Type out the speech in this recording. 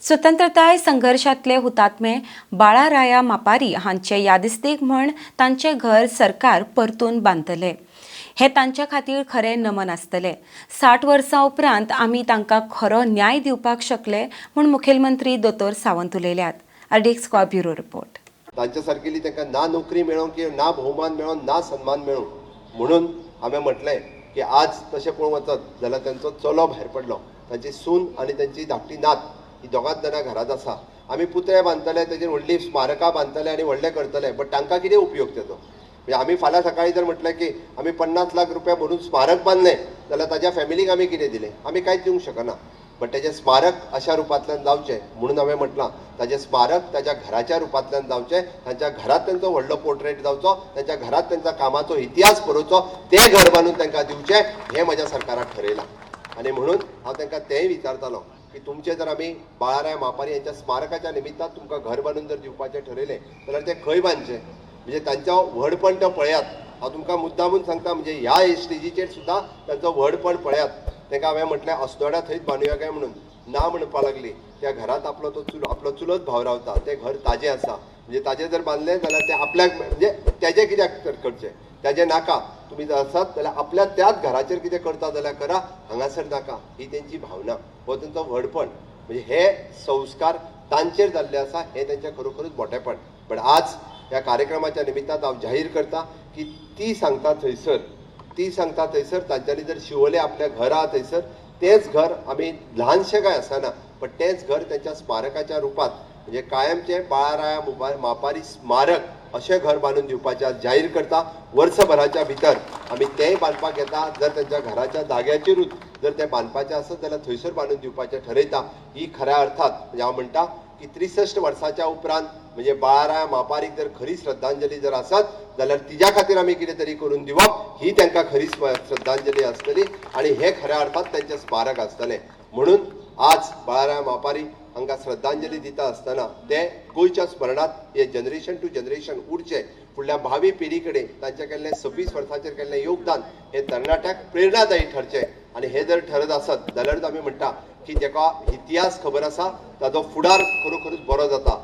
स्वतंत्रताय संघर्शांतले हुतात्मे बाळाराया मापारी हांचे यादिस्तीक म्हण तांचें घर सरकार परतून बांदतले. हे तांच्या खातीर खरें नमन आसतलें. 60 वर्सां उपरांत आमी तांकां खरो न्याय दिवपाक शकले म्हूण मुखेलमंत्री दोतोर सावंत उलयल्यात. RDX Goa bureau report. तांच्या सारकेली तांकां ना नोकरी मेळोंक की ना भोवमान मेळों, ना सन्मान मेळूं. म्हणून हांवें म्हटलें की आज तशें पळोवंक वचत जाल्यार तांचो चलो भायर पडलो, तांची सून आनी तांची धाकटी नात ही दोगांच जाणां घरांत आसा. आमी पुतळे बांदतले, ताजेर व्हडलीं स्मारकां बांदतले आनी व्हडलें करतले, बट तांकां कितें उपयोग तेजो? म्हणजे आमी फाल्यां सकाळीं जर म्हटलें की आमी 50 लाख रुपया भरून स्मारक बांदलें जाल्यार ताज्या फॅमिलीक आमी कितें दिलें? आमी कांयच दिवंक शकना. बट तेजें स्मारक अशा रुपांतल्यान जावचें म्हणून हांवें म्हटलां, ताजें स्मारक ताज्या घराच्या रुपांतल्यान जावचें, तांच्या घरांत तांचो व्हडलो पोर्ट्रेट जावचो, तांच्या घरांत तांच्या कामाचो इतिहास बरोवचो, तें घर बांदून तांकां दिवचें, हें म्हज्या सरकाराक ठरयलां. आनी म्हणून हांव तांकां तेंय विचारतालो की तुमचें जर आमी बाळाराय मापारी यांच्या स्मारकाच्या निमित्तान तुमकां घर बांदून जर दिवपाचें ठरयलें जाल्यार तें खंय बांदचें? म्हणजे तांचो व्हडपण तो पळयात. हांव तुमकां मुद्दामून सांगता, म्हणजे ह्या स्टेजीचेर सुद्दां तांचो व्हडपण पळयात. तांकां हांवें म्हटलें अस्नोड्या थंयच बांदुया काय म्हणून, ना म्हणपाक लागली. त्या घरांत आपलो तो आपलो चुलत भाव रावता, तें घर ताजें आसा, म्हणजे ताजें जर बांदलें जाल्यार तें आपल्याक म्हणजे तेजें कित्याक करचें, ताजें नाका. तुमी जर आसात जाल्यार आपल्या त्याच घराचेर कितें करता जाल्यार करा, हांगासर नाका. ही तेंची भावना, हो तेंचो व्हडपण. म्हणजे हे संस्कार तांचेर जाल्ले आसा, हें तेंचें खरोखरूच मोटेपण. बट आज ह्या कार्यक्रमाच्या निमित्तान हांव जाहीर करता की ती सांगता थंयसर तांच्यांनी जर शिवोले आपल्या घरा थंयसर तेंच घर आमी ल्हानशें काय आसना, पण तेंच घर तांच्या स्मारकाच्या रुपांत म्हणजे कायमचें बाळाराया मापारी स्मारक अशें घर बांदून दिवपाचें आज जाहीर करता. वर्सभराच्या भितर आमी तेंय बांदपाक येता. जर तांच्या घराच्या जाग्याचेरूच जर तें बांदपाचें आसत जाल्यार थंयसर बांदून दिवपाचें ठरयता. ही खऱ्या अर्थात म्हणजे हांव म्हणटा की 63 वर्साच्या उपरांत म्हणजे बाळाराया मापारीक जर खरी श्रद्धांजली जर आसत जाल्यार तिज्या खातीर आमी कितें तरी करून दिवप ही तांकां खरी श्रद्धांजली आसतली आनी हें खऱ्या अर्थात तांचें स्मारक आसतलें. म्हणून आज बाळाराया मापारी हांकां श्रद्धांजली दिता आसतना ते गोंयच्या स्मरणांत हे जनरेशन टू जनरेशन उरचें, फुडल्या भावी पिढी कडेन तांचें केल्लें 26 वर्सांचेर केल्लें योगदान हें तरणाट्याक प्रेरणादायी ठरचें. आनी हें जर ठरत आसत जाल्यारूच आमी म्हणटा की जेका इतिहास खबर आसा ताजो फुडार खरोखरूच बरो जाता.